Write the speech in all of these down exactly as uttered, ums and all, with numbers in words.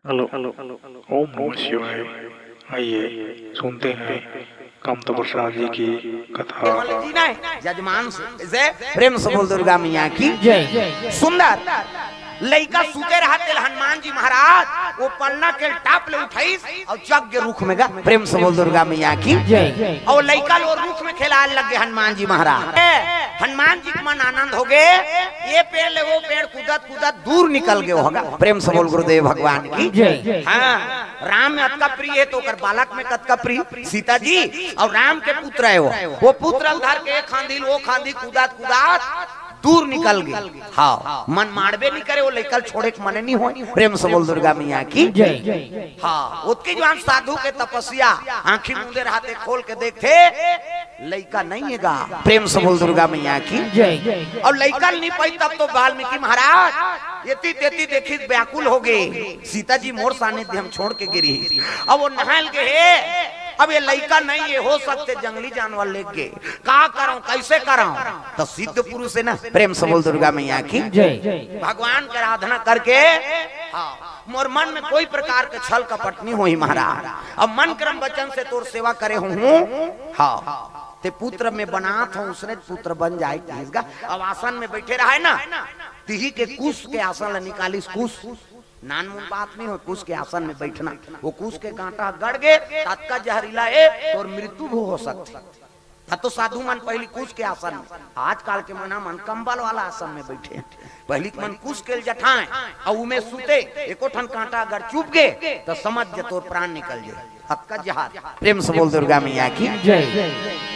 Hello. ओम नमः शिवाय। आइए, सुनते हैं कामता प्रसाद जी की कथा। केवल जी नहीं, जजमान से, इसे प्रेम से बोल दुर्गा मैया की जय। सुंदर लइका सुते रहा तेल हनुमान जी महाराज, वो पलना के टाप ले उठाइस और जग के रुख में गा। प्रेम से बोल दुर्गा मैया की जय। और लइका लो रुख में खेलाए लग गे हनुमान जी महाराज। ए, हनुमान जी के मन आनंद हो गे, ये पेड़ ले वो पेड़ कूदत कूदत दूर निकल गे होगा। प्रेम से बोल गुरुदेव भगवान की जय। हाँ, राम में अतका प्रिय है तो ओकर बालक में कतका प्रिय। सीता जी और राम के पुत्र है वो, वो पुत्र ल धर के खांधी वो खांधी कूदत कूदत दूर निकल गे। हाँ, मन मारबे नहीं करे, वो लइका ल छोड़े के मने नहीं होय। प्रेम से बोल दुर्गा मैया की जय। हाँ, ओतकी जुवार साधु के तपस्या, आंखी मूंदे रहते खोल के देखते, लइका नहीं है गा। प्रेम से बोल दुर्गा मैया की जय। और लइका नहीं पाई तब तो वाल्मीकि महाराज एती तेती देखी व्याकुल हो गे, सीता जी मोर सानिध्य हम छोड़ के गिरी। अब वो नहाल के हे, अब ये लइका नहीं, ये हो सकते जंगली जानवर लेके, का करूं, कैसे करूं? तो सिद्ध पुरुष है ना, प्रेम से बोल दुर्गा मैया की जय। भगवान की आराधना करके, हाँ, मोर मन में कोई प्रकार के छल कपट नहीं होई महाराज। अब मन क्रम वचन से तोर सेवा करे हूँ। हाँ, ते पुत्र में बनात हूँ, उसने पुत्र बन जाए किहिस गा। अब आसन में बैठे रहा है ना, तिही के कुश के आसन ला निकालिस। कुश नानमुन बात नहीं हो, कुश के आसन में बैठना। वो कुश के कांटा गड़ गे, ततका जहरीला ए, तोर मृत्यु भी हो सकती। त तो साधु मन पहली कुश के आसन में, आजकल के मना मन कंबल वाला आसन में बैठे। पहली के मन कुश के जठाएं और उमे सुते, एको ठन कांटा अगर चुभ गे तो समझ जा तोर प्राण निकल जाए। अतका जहार। प्रेम से बोल दुर्गा मैया की जय।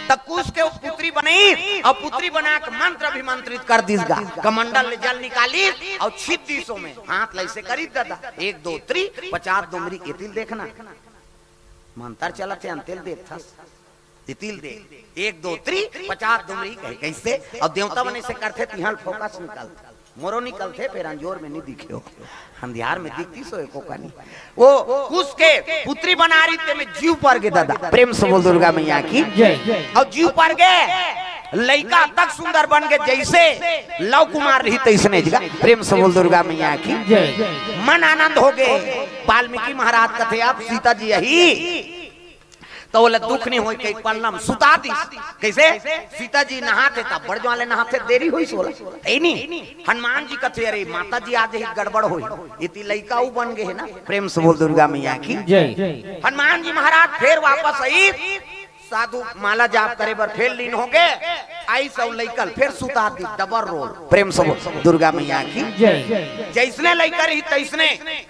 त कुश के पुत्री बनाई और पुत्री बना के मंत्र अभिमंत्रित कर दिस गा। कमंडल ले जल निकाली और छिप दिसो में हाथ लैसे करी दादा, एक दो त्री, पचास डुमरी एतिल देखना। मंत्र चलत है, अंतिल देखथस। तितिल दे, एक दो त्री, पचास डुमरी कहे। कैसे? और देवता मन से करथे, तिहां फोकस निकलथे, मोरो निकलथे, फिर अंजोर में नहीं दिखे हो, अंधियार में दिखती सो एको कानी। वो कुश के पुत्री बना रही ते में जीव पर गे दादा। प्रेम से बोल दुर्गा मैया की जय। और जीव पर गे लइका तक सुंदर बन गे, जैसे लव कुमार रही तैसने जगा। प्रेम से बोल दुर्गा मैया की जय। मन आनंद हो गे। वाल्मीकि महाराज कथे, अब सीता जी यही तो ओला दुख नहीं होई, कई पलना में सुता दिस। कैसे? सीता जी नहाथे, तब बड़ ज्वाले नहाथे, देरी होई सोला। ए नहीं, हनुमान जी कथे, "अरे माता जी, आज ही गड़बड़ होई।" इति लइका उ बन गए है ना। प्रेम से बोल दुर्गा मैया की जय। हनुमान जी महाराज फिर वापस आई, साधु माला जाप करे बर फिर लीन हो गए। आई सब लइकल फिर सुता दी, डबल रोल। प्रेम से बोल दुर्गा मैया की जय। जैसने लइका रही तैसने,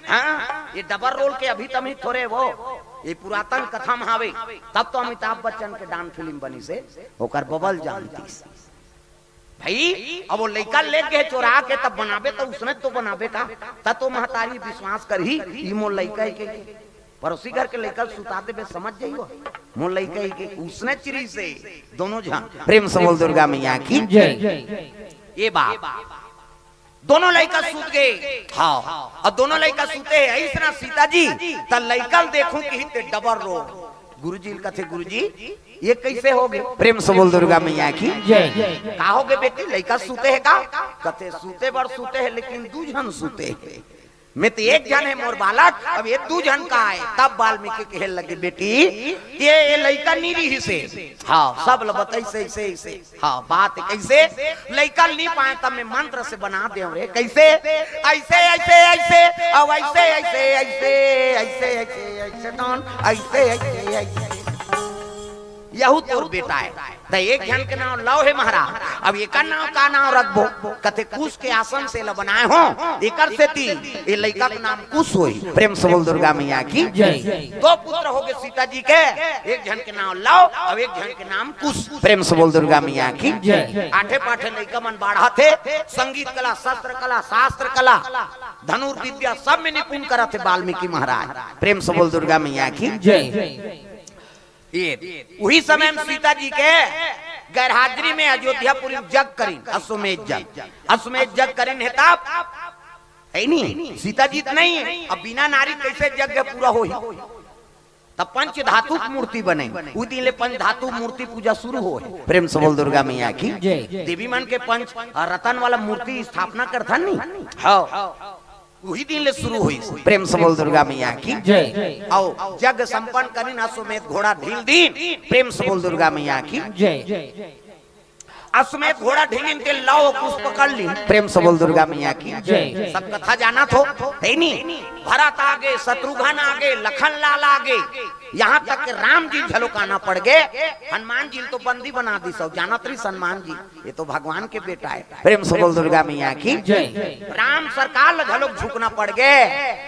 हाँ, ये डबल रोल के अभी तमी थोड़े वो ये पुरातन कथा में हावे, तब तो अमिताभ बच्चन के डांस फिल्म बनी से ओकर बबल जानतीस। भाई, अब वो लइका ले गए चोरा के, तब बनाबे तो उसने तो बनाबे का, तब तो महतारी विश्वास करही, ई मोर लइका है के, पड़ोसी घर के लइका सुता देबे, समझ जाइयो, मोर लइका है के, उसने चिरी से दोनों झन। प्रेम से बोल दुर्गा मैया की जय। ये बात दोनों लइका सुत गए। हाँ, और दोनों लइका सुते हैं, ऐसना सीता जी, त लइका ल देखूं कि ते डबल रोल। गुरुजी ल कथे, "गुरुजी, ये कैसे हो गए?" प्रेम से बोल दुर्गा मैया की जय। "का हो गए बेटी, लइका सुते है का?" कथे, "सुते बर सुते है, लेकिन दू झन सुते है। मैं तो एक झन है मोर बालक, अब ये दू झन का आए?" तब वाल्मीकि कहे लगे, "बेटी, ये, ये लइका नहीं रही से।" हाँ, सब ल बताई से, ऐसे, ऐसे। हाँ, बात कैसे? लइका ल नहीं पाए तब मैं मंत्र से बना दे रे। कैसे? ऐसे, ऐसे, ऐसे, अब ऐसे, ऐसे, ऐसे, ऐसे, ऐसे, ऐसे, ऐसे, तौन, ऐसे, ऐसे, ऐसे। यहू तोर बेटा है। त एक झन के नाम लव है महाराज। अब एकर नाम का नाम रखबो? कथे कुश के आसन से ल बनाए हो, एकर सेती ये लइका के नाम कुश होई। प्रेम से बोल दुर्गा मैया की जय। दो पुत्र हो गए सीता जी के, एक झन के नाम लव और एक झन के नाम कुश। प्रेम से बोल दुर्गा मैया की जय। आठे पाठे लइका मन बाढ़ा थे, संगीत कला, शस्त्र कला, शास्त्र कला, धनुर्विद्या सब में निपुण करत थे वाल्मीकि महाराज। प्रेम से बोल दुर्गा मैया की जय। ये उही समय में सीता जी के गैरहाजिरी में अयोध्यापुरी में जग करिन, अश्वमेध जग। अश्वमेध जग करिन है तब, है नहीं, सीता जी त नहीं है, अब बिना नारी कैसे यज्ञ पूरा होही? तब पंच धातु की मूर्ति बने, उ दिन ले पंच धातु मूर्ति पूजा शुरू हो है। प्रेम से बोल दुर्गा मैया की जय। देवी मन के पंच रतन वाला मूर्ति स्थापना करथन नहीं? हाँ। उही दिन ले शुरू होइस। प्रेम से बोल दुर्गा मैया की। जय। अउ जग संपन्न करिन, अश्वमेध घोड़ा ढील दीन। प्रेम से बोल दुर्गा मैया की। जय। अश्वमेध घोड़ा ढीलिन ते लव कुश पकड़ लीन। प्रेम से बोल दुर्गा मैया की। जय। सब कथा जानत हो, हे नी? भरत आगे, शत्रुघ्न आगे, लखन लाल आगे, यहाँ तक के राम जी घलोक आना पड़ गे। हनुमान जी ल तो बंदी बना दिस, अउ जानत रहिस हनुमान जी, ये तो भगवान के बेटा हे। प्रेम से बोल दुर्गा मैया की। जय। राम सरकार ल घलोक झुकना पड़ गे।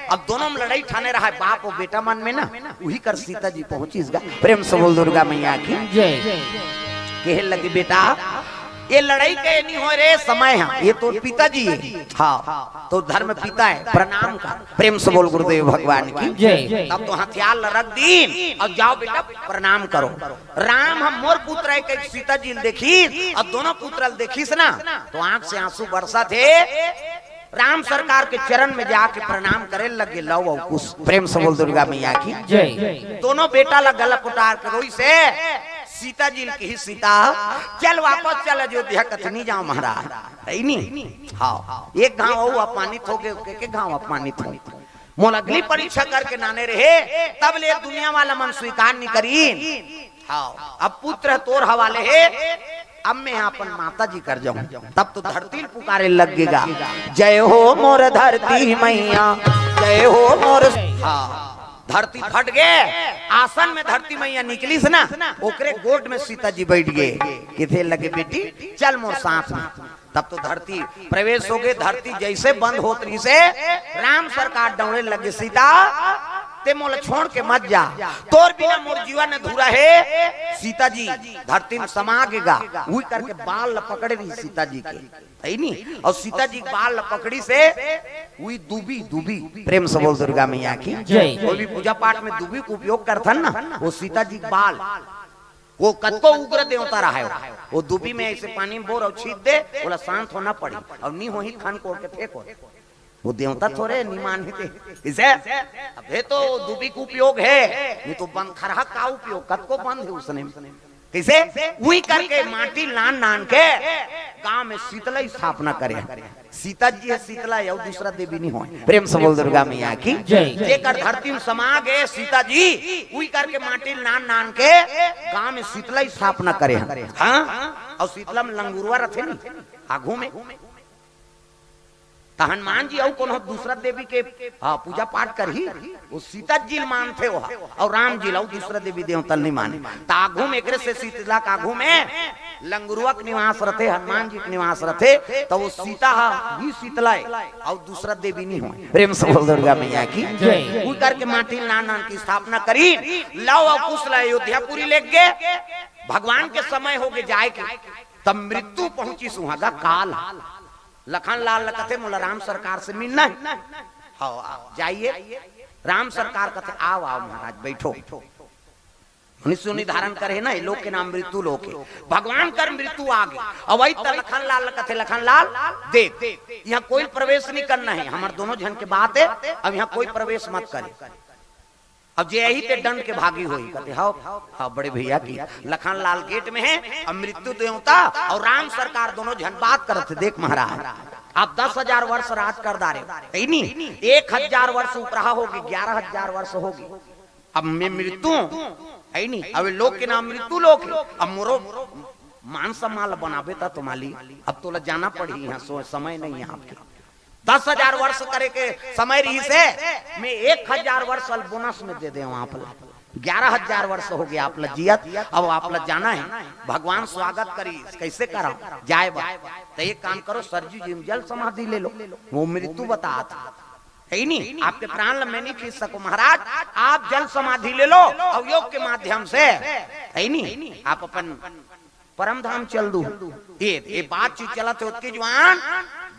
अब दोनों में लड़ई ठाने रहा हे, बाप अउ बेटा मन में ना, उही कर सीता जी पहुंचिस गा। प्रेम से बोल दुर्गा मैया की। जय। कहे लगे, बेटा, ये लड़ई के नहीं होय रे, समय हे, ये तो पिताजी हे। हाँ, तो धर्म पिता हे, प्रणाम कर। प्रेम से बोल गुरुदेव भगवान की। जय। तब तो हथियार ल रख दीन अउ जाव बेटा, प्रणाम करो। राम ह मोर पुत्र हे कहिके सीता जी ल देखिस, अउ दोनों पुत्र ल देखिस ना, तो आंख से आंसू बरसत हे। राम सरकार के चरण में जाके प्रणाम करे लगे लव अउ कुश। प्रेम से बोल दुर्गा मैया की। जय। दोनों बेटा ल गला कोटार के रोइस हे। सीता जी ल कहिस, सीता, चल वापस चल अयोध्या, कथे नी जांव महाराज, हे नी? हाँ, एक घांव अउ अपमानित हो गे, के, के घांव अपमानित हो। मोला अगली परीक्षा करके लाने रहे, तब ले दुनिया वाला मन स्वीकार नी करिन। हाँ, अब पुत्र तोर हवाले हे, अब मैं अपन माता जी कर जाहूं। तब तो धरती ल पुकारे लग गे गा, जय हो मोर धरती मैया, जय हो मोर। हाँ, धरती फट गे, आसन में धरती मैया निकलिस ना, ओकरे गोद में सीता जी बइठ गे। कथे लगे, बेटी, चल मोर साथ में। तब तो धरती प्रवेश हो गे। धरती जइसे बंद होत रहिस हे, राम सरकार दौड़े लगे, सीता, ते मोला छोड़ के मत जा, तोर बिना मोर जीवन अधूरा हे। सीता जी धरती में समा गे गा, उही करके बाल ल पकड़े रहिस सीता जी के, हे नी? अउ सीता जी के बाल ल पकड़िस हे, उही दूबी, दूबी। प्रेम से बोल दुर्गा मैया की। जय। कोई भी पूजा पाठ में दूबी के उपयोग करथन ना, वो सीता जी के बाल, वो कतको उग्र देवता रहे हो, वो दूबी में ऐसे पानी में बोर अउ छींच दे, ओला शांत होना पड़ी, अउ नी होही, खन कोड़ के फेंक हो। वो देवता थोरे नी मानही ते। कइसे? अबे तो दूबी के उपयोग हे, नी तो बंद खरहा का उपयोग, कतको बंद हे उसने। कइसे? उही करके माटी लान लान के गांव में शीतला स्थापना करे। सीता जी हे शीतला, अउ दूसरा देवी नी होय। प्रेम से बोल दुर्गा मैया की। जय। जेकर धरती में समा गे सीता जी, उही करके माटी लान लान के गांव में शीतला स्थापना करे। हाँ, अउ शीतला में लंगुरवा रथे नी आगू में, त हनुमान जी अउ कोनो दूसरा देवी के, हाँ, पूजा पाठ करही, वो सीता जी ल मानथे ओहा, अउ राम जी ल अउ दूसरा देवी देवता ल नी माने। त आगू में एकरे से शीतला के आगू में लंगुरवा के निवास रथे, हनुमान जी के निवास रथे, त वो सीता ह ही शीतला हे, अउ दूसरा देवी नी होय। प्रेम से बोल दुर्गा मैया की। जय। उही करके माटी लान लान के स्थापना करिन, लव अउ कुश ल अयोध्यापुरी लेग गे। भगवान के समय हो गे जाय के, तब मृत्यु पहुंचिस उहां गा, काल। लखन लाल ल कथे, मोला राम सरकार से मिलना हे। हव, आओ, जाइए। राम सरकार कथे, आओ, आओ महाराज, बइठो। मनुष्य योनि धारण करे हे ना, ये लोक के नाम मृत्यु लोक हे। भगवान कर मृत्यु आ गे। अउ वही त लखन लाल ल कथे, लखन लाल, देख, इहां कोई प्रवेश नी करना हे, हमर दोनों झन के बात हे, अब इहां कोई प्रवेश मत करे। अब जे आही ते दंड के भागी होही, कथे, हव, हव, बड़े भैया की, लखन लाल गेट में हे, अब मृत्यु देवता अउ राम सरकार दोनों झन बात करत हे, देख महाराज, आप दस हजार वर्ष राज कर डारे हो, हे नी? एक हजार वर्ष उपराहा हो गे, ग्यारह हजार वर्ष हो गे, अब मैं मृत्यु, हे नी? अब ये लोक के नाम मृत्यु लोक हे, अब मोरो मान सम्मान ल बनाबे त तुम्हाली, अब तोला जाना पड़ही, इहां सो-, समय नहीं हे आपके। दस हजार वर्ष करे के समय रहिस हे, मैं एक हजार वर्ष ल बोनस में दे देंव आप ला। ग्यारह हजार वर्ष हो गे आप ला जियत, अब आप ला जाना हे। भगवान स्वागत करिस, कइसे करंव? जाय बर। त एक काम करो, सरजू जी में जल समाधि ले लो, वो मृत्यु बतात हे। हे नी? आपके प्राण ल मैं नी खींच सकंव महाराज, आप जल समाधि ले लो अउ योग के माध्यम से, हे नी? आप अपन परम धाम चल दू। ये, ये बातचीत चलत हे, ओतके जुवान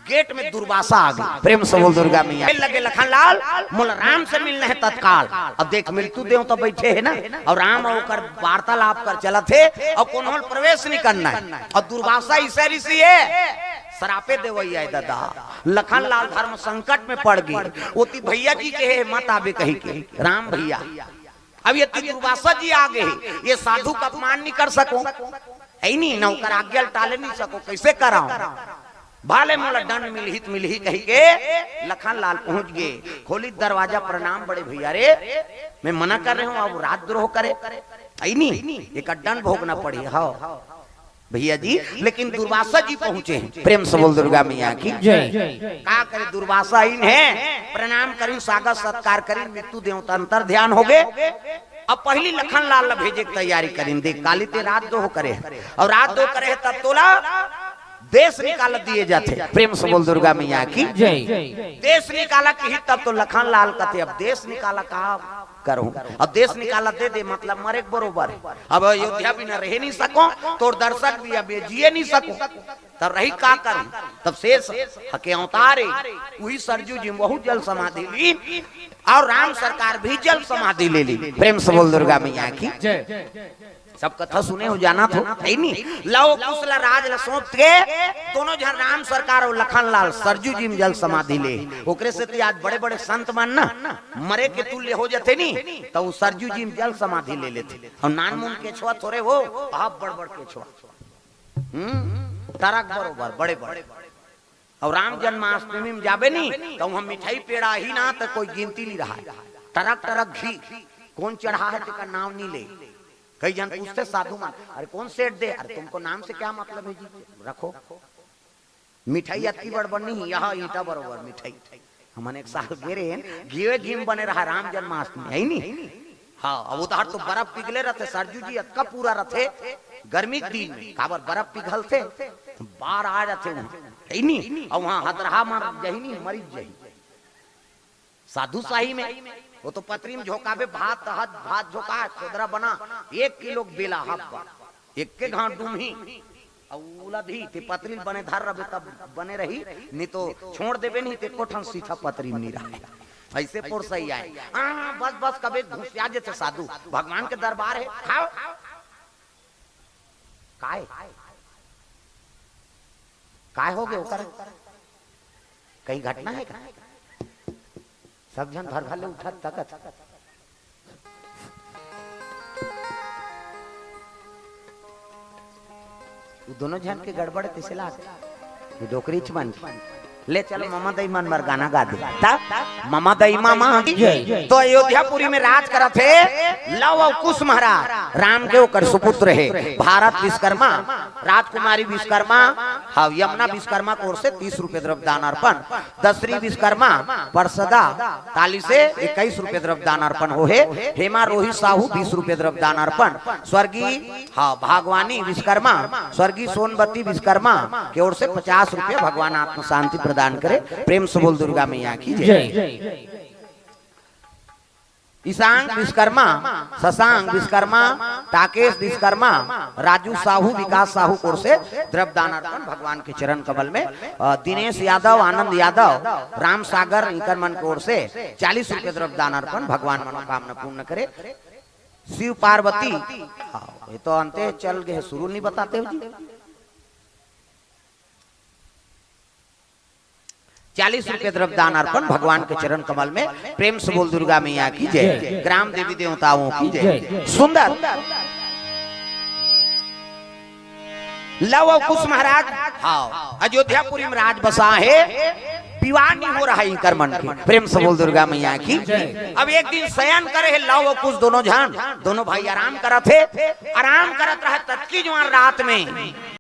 गेट में दुर्वासा आ गे। प्रेम से बोल दुर्गा मैया। लगे लखन लाल, मोला राम से मिलना हे तत्काल। अब देख, मृत्यु देवता बइठे हे ना, अउ राम अउ ओकर वार्तालाप कर चलत हे, अउ कोनो ल प्रवेश नी करना हे। अउ दुर्वासा अइसे रिसी हे, सरापे देवइया हे दादा। लखन लाल धर्म संकट में पड़ गे। ओती भैया जी कहे हे, मत आबे कहिके, राम भैया। अब ये दुर्वासा जी आ गे हे, ये साधु का अपमान नी कर सकंव, हे नी? न ओकर आज्ञा ल टाले नी सकंव, कइसे करंव? भाले मोला दंड मिलही त मिलही कहिके लखन लाल पहुंच गे। खोली दरवाजा, प्रणाम बड़े भैया रे, मैं मना कर रहे हूं, अब राजद्रोह करे, अई नी, एकर दंड भोगना पड़ही। हव भैया जी, लेकिन दुर्वासा जी पहुंचे हैं। प्रेम से बोल दुर्गा मैया की। जय। का करे, दुर्वासा आइन हे, प्रणाम करिन, स्वागत सत्कार करिन, मृत्यु देवता अंतर ध्यान होगे। अब पहिली लखन लाल ला भेजे के तैयारी करिन, देख काली ते राजद्रोह करे हे, अउ राजद्रोह करे हे तब तोला देश निकाला दिए जाथे। प्रेम से बोल दुर्गा मैया की। जय। देश निकाला किही तब तो लखन लाल कथे, अब देश निकाला का करहूं, अब देश निकाला दे दे, मतलब मरे के बरोबर हे। अब अयोध्या बिना रहे नहीं सकों, तोर दर्शक भी अब ये जिए नहीं सकों, तब रही का करहूं? तब शेष हके अवतार हे, उही सरजू जी म वहू जल समाधि लीन, अउ राम सरकार भी जल समाधि ले लीन। प्रेम से बोल दुर्गा मैया की। जय। सब कथा सुने हो, जानत हो, हे नी? लव कुश ला राज ला सौंप के दोनों झन राम सरकार अउ लखन लाल सरजू जी म जल समाधि ले। ओकरे सेती आज बड़े-बड़े संत मन ना मरे के तुल्य हो जथे नी, त उ सरजू जी म जल समाधि ले लेथे। अउ नानमुन केछवा थोरे हो, अब्बड़-बड़ केछवा। हम्म, टरक बरोबर, बड़े-बड़े। अउ राम जन्माष्टमी म जाबे नी, त उहां मिठाई पेड़ा ही ना, त कोई गिनती नी रहय। टरक-टरक घी, कोन चढ़ा हे, तेकर नांव नी ले। कई झन पूछथे साधु मन, "अरे कौन सेठ दे?" "अरे तुमको नाम से क्या मतलब है जी, रखो।" मिठाई अतकी बड़ बनी ही, यह ईंटा बरोबर मिठाई। हमन एक साल गे रहेन, घीवे घी म बने रहा राम जन्माष्टमी, हे नी? हां, अब उधर तो बर्फ पिघले रथे, सरजू जी अतका पूरा रथे, गर्मी के दिन में, काबर बर्फ पिघलथे, बाढ़ आ जाथे उहां, हे नी? अउ उहां हदरहा मर जही नी, मरिच जही। साधु शाही में, वो तो पतरी म झोंकाबे, भात, हद, भात झोंका, खोदरा बना, एक किलो बेला हब्बा, एक के घांव डूमही, अउ उलदही, ते पतरी ल बने धर रबे तब बने रही, नी तो छोड़ देबे नी, ते एको ठन सीठा पतरी म नी रहय। अइसे पोरसई आय। हां, बस, बस, कबे घुसिया जेथे साधु, भगवान के दरबार हे, खाव। काय? काय होगे ओकर? कहीं घटना हे का? सब झन भर भर ले उठत तकत। उ दोनों झन के गड़बड़ तइसे लाग, ये डोकरीच मन। ले चलो, ममा दई मन बर गाना गा दे। तब ममा दई ममा की जय। तो अयोध्यापुरी में राज करत हे लव अउ कुश महाराज, राम के ओकर सुपुत्र हे भारत विश्वकर्मा, राजकुमारी विश्वकर्मा, हां, यमुना विश्वकर्मा के ओर से तीस रुपये द्रव्य दान अर्पण, दशरी विश्वकर्मा, परसदा, ताली से इक्कीस रुपये द्रव्य दान अर्पण होहे, हेमा रोहित साहू बीस रुपये द्रव्य दान अर्पण, स्वर्गीय, हां, भागवानी विश्वकर्मा, स्वर्गीय सोनबती विश्वकर्मा के ओर से पचास रुपये, भगवान आत्म शांति प्रदान करे। प्रेम से बोल दुर्गा मैया की जय। जय। ईशांग विश्वकर्मा, शशांक विश्वकर्मा, टाकेश विश्वकर्मा, राजू साहू, विकास साहू के ओर से द्रव्य दान अर्पण भगवान के चरण कमल में। अ, दिनेश यादव, आनंद यादव, राम सागर, इंकर मन के ओर से चालीस रुपये द्रव्य दान अर्पण, भगवान मनोकामना पूर्ण करे। शिव पार्वती, हां, ये तो अंते चल गए, शुरू नहीं बताते हो जी। चालीस रुपये द्रव्य दान अर्पण भगवान के चरण कमल में। प्रेम से बोल दुर्गा मैया की जय, जय। ग्राम देवी देवताओं की जय। जय। सुंदर। लव अउ कुश महाराज, हां, अयोध्यापुरी में राज बसा हे, विवाह नहीं हो रहा है इंकर मन के। प्रेम से बोल दुर्गा मैया की। जय। अब एक दिन शयन करे हे लव अउ कुश दोनों झन, दोनों भाई आराम करत हे, आराम करत रहे ततकी जुवार रात में